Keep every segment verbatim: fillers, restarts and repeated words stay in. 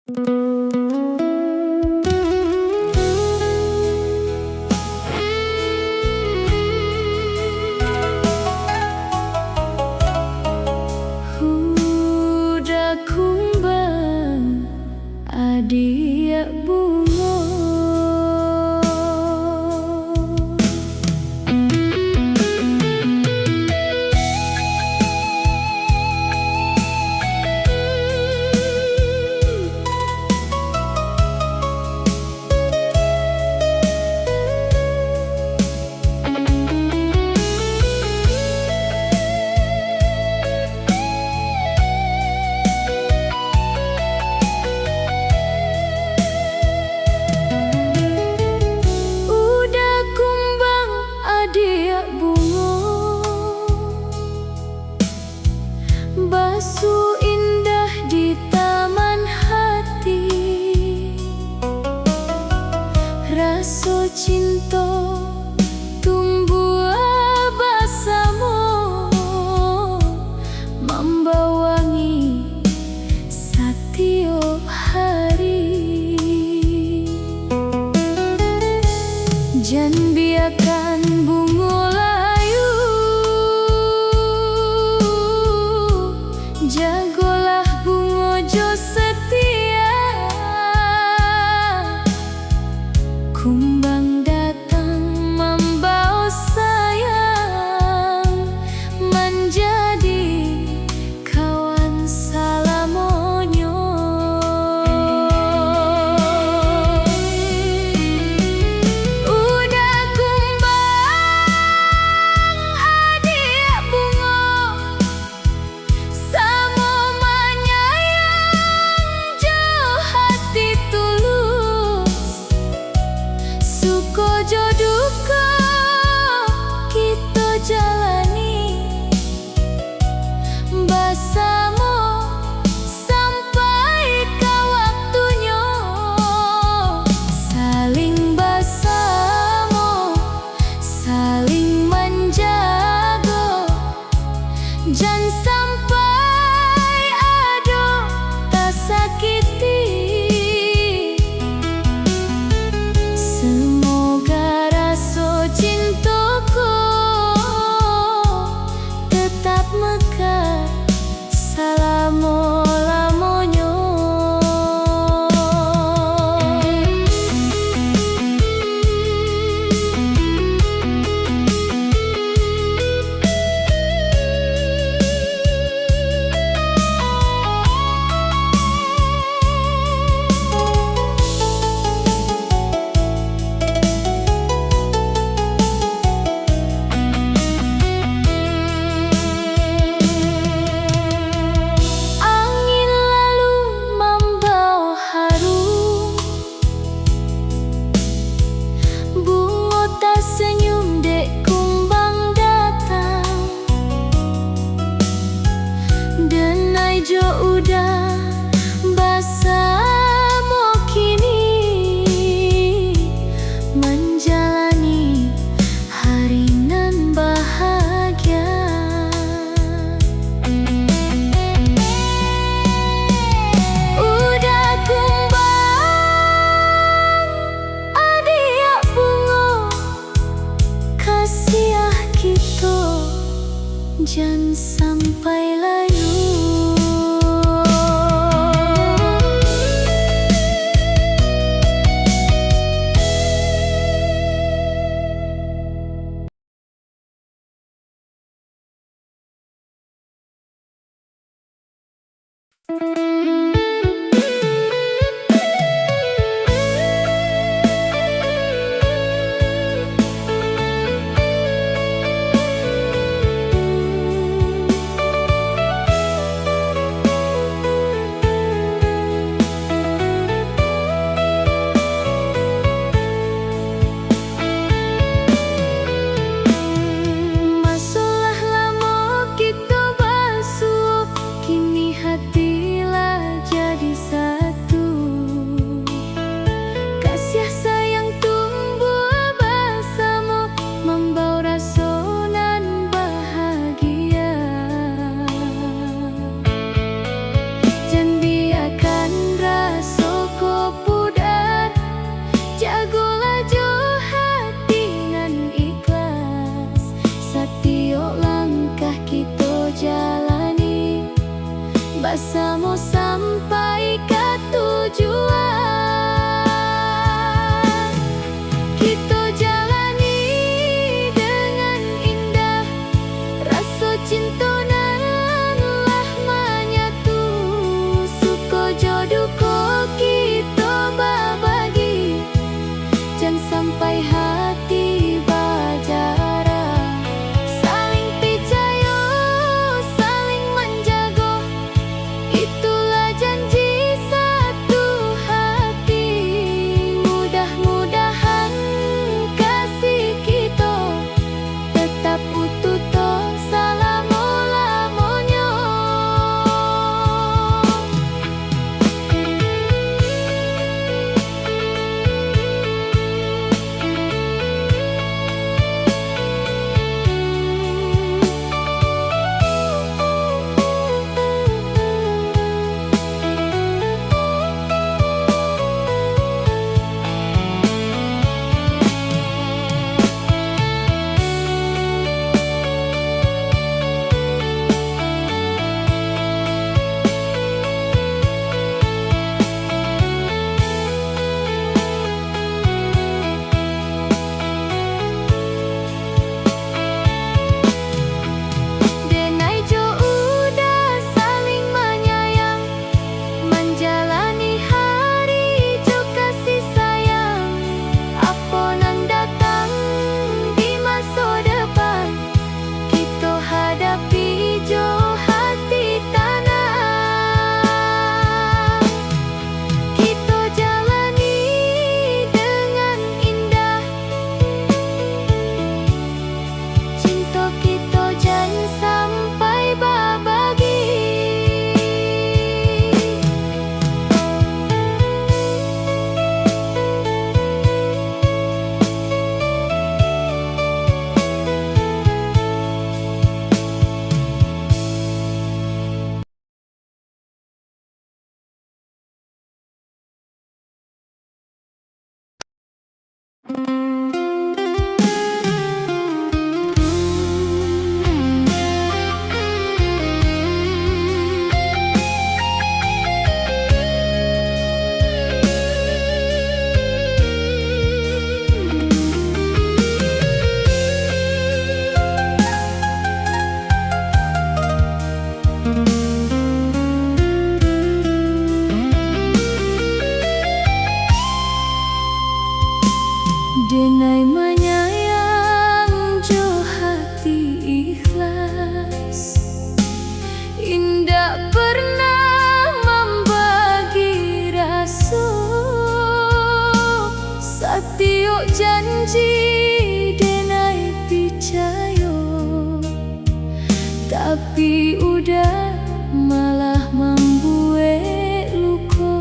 Huda kumbang, adiak bungo. Uda kumbang adiak bungo, basu indah di taman hati. Raso cinto tumbuah basamo, mambawangi satiok hari. Jan biakan bungo layu, jagolah bungo jo setia. Kumbang datang mambawa sayang, manjadi kawan salamonyo. Uda kumbang adiak bungo, samo manyayang jo hati tulus. Suko jo duko kito jalani basamo sampai ka waktunyo. Saling basamo, saling manjago, jan sampai ado tasakiti. Semoga raso cinto ko tetap mekar salamo-lamonyo. Angin lalu mambawa harum, bungo tasenyum dek kumbang datang. Denai jo uda basamo kini, manjalani hari nan bahagia. Uda kumbang adiak bungo, kasiah kito jan sampai layu. Maso lah lamo kito basuo, kini hati Samo sampai ka tujuan. Kito jalani dengan indah, raso cinto nan lah manyatu. Suko jo duko kito babagi, jan sampai hati bajarak. Saling picayo, saling manjago, itulah janji satu hati. Mudah-mudahan kasih kito tetap utuh to salamo-lamonyo. Denai jo Uda saling manyayang, manjalani hari jo kasih sayang. Apo nan datang di maso depan, kito hadapi jo hati tanang. Kito jalani dengan indah, cinto kito jan sampai babagi. Denai manyayang jo hati ikhlas, indak pernah mambagi raso. Satiok janji denai picayo, tapi Uda malah mambuek luko.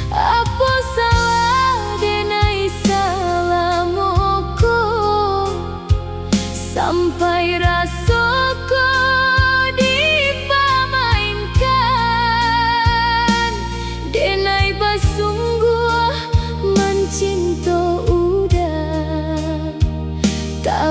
Apo salah denai salamo ko, sampai raso ko dipamainkan? Denai basungguah mancinto Uda, ta-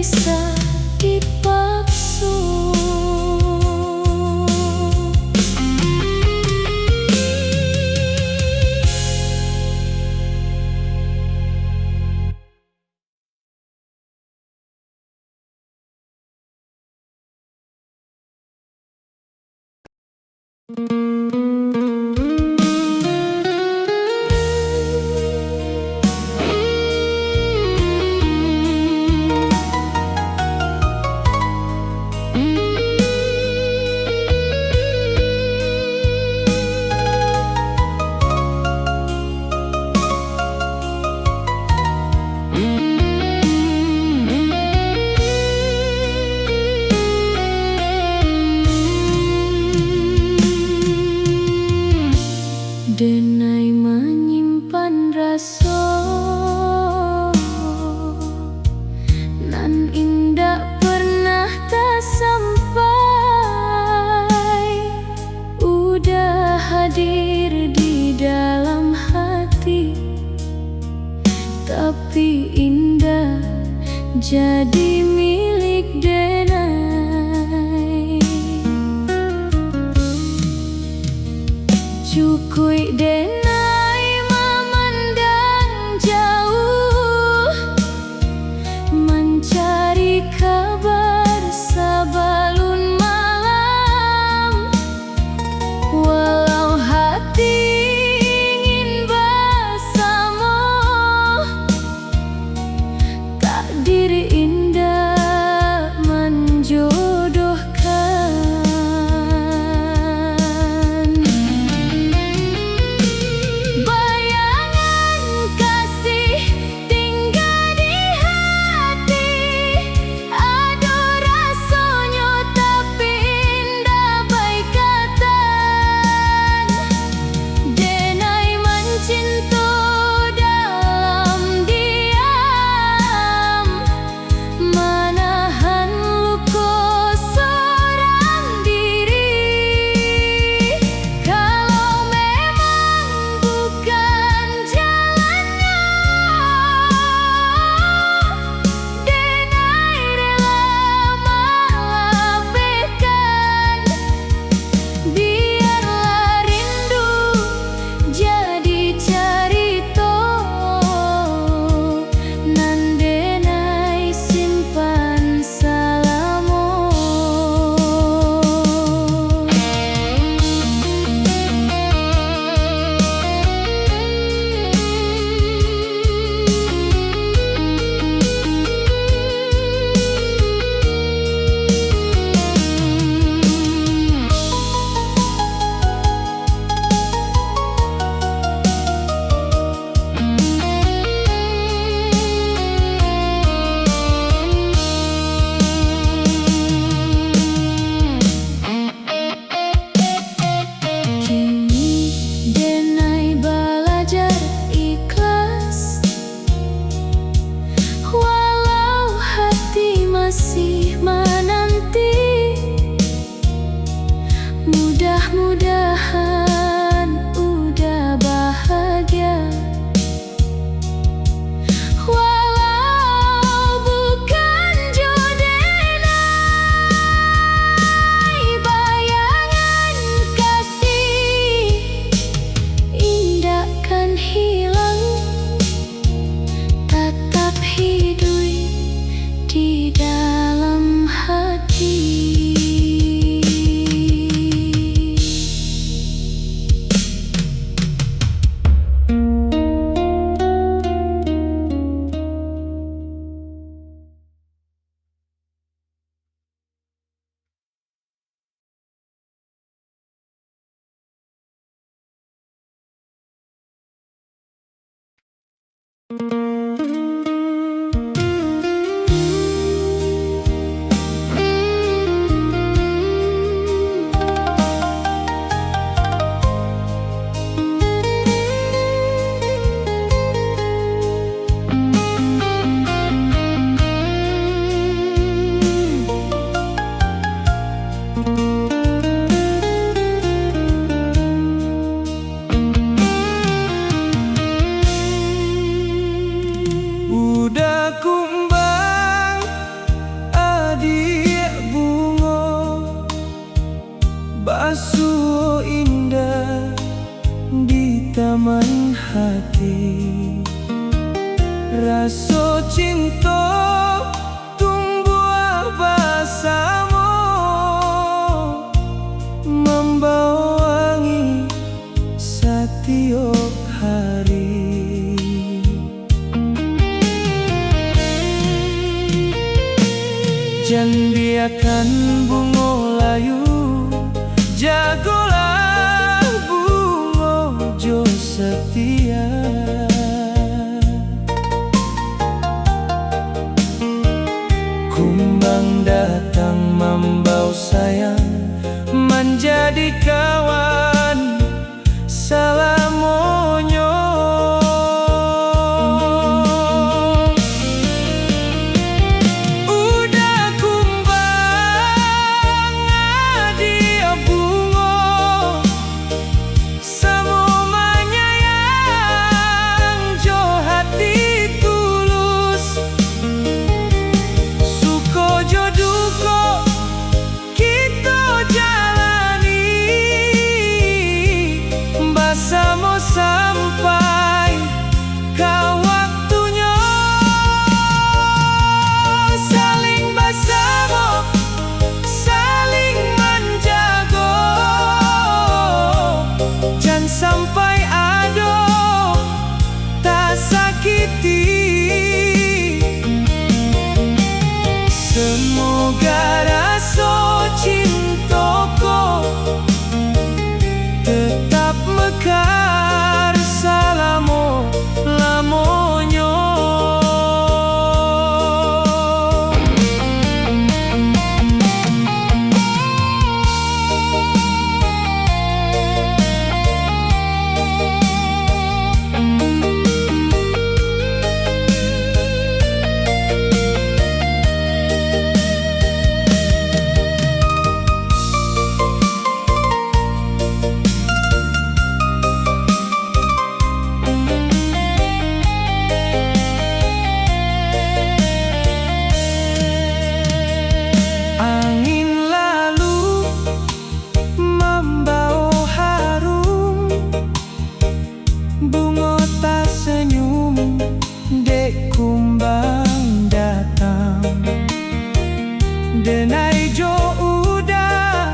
Sa dipakso. Denai manyimpan raso nan indak pernah tasampai, udah hadir di dalam hati, tapi indak jadi milik denai. Cukuik denai mamandang jauh, mancari kabar sabalun malam. Walau hati ingin basamo, takdir indak nyaman hati. Raso cinto tumbuah basamo, mambawa wangi satiok hari. Jan biakan bungo layu, jagolah bungo jo satia. Kumbang datang mambao sayang, manjadi kawan salamonyo. Uda kumbang adiak bungo, samo manyayang jo hati tulus. Suko jo duko kito jalani basamo sampai ka waktunyo. Saling basamo, saling manjago, jan sampai ado tasakiti. Semoga raso cinto ko tetap mekar salamo-lamonyo. Angin lalu mambawa harum, bungo tasenyum dek kumbang datang. Denai jo uda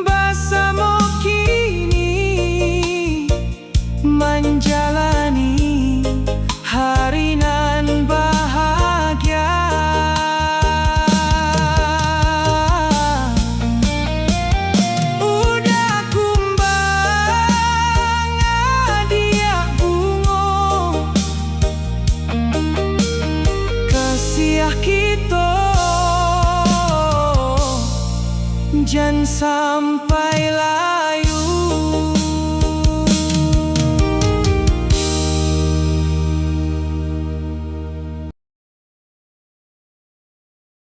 basamo kini, manjalani hari nan bahagia. Uda kumbang adiak bungo, kasiah kito jan sampai